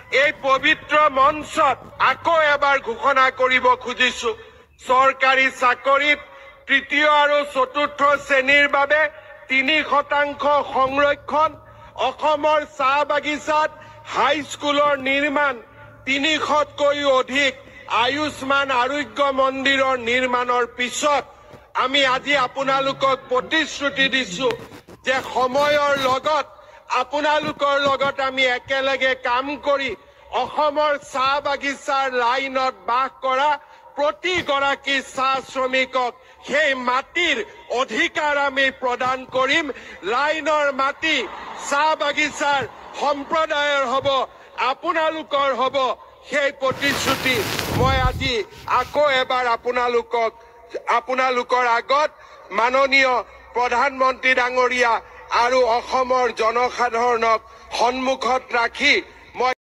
এই পবিত্ৰ মঞ্চত আকৌ এবাৰ ঘোষণা কৰিব খুজিছো, চৰকাৰী চাকৰিত তৃতীয় আৰু চতুৰ্থ শ্ৰেণীৰ বাবে 3% সংৰক্ষণ, অসমৰ চাহ বাগিচাত হাইস্কুলৰ নিৰ্মাণ, 300তকৈও অধিক আয়ুষ্মান আৰোগ্য মন্দিৰৰ নিৰ্মাণৰ পিছত আমি আজি আপোনালোকক প্ৰতিশ্ৰুতি দিছো যে সময়ৰ লগত আপোনালোকৰ লগত আমি একেলগে কাম কৰি অসমৰ চাহ বাগিচাৰ লাইনত বাস কৰা প্ৰতিগৰাকী চাহ শ্ৰমিকক সেই মাটিৰ অধিকাৰ আমি প্ৰদান কৰিম। লাইনৰ মাটি চাহ বাগিচাৰ সম্প্ৰদায়ৰ হ'ব, আপোনালোকৰ হ'ব। সেই প্ৰতিশ্ৰুতি মই আজি আকৌ এবাৰ আপোনালোকৰ আগত মাননীয় প্ৰধানমন্ত্ৰী ডাঙৰীয়া আৰু অসমৰ জনসাধাৰণক সন্মুখত ৰাখি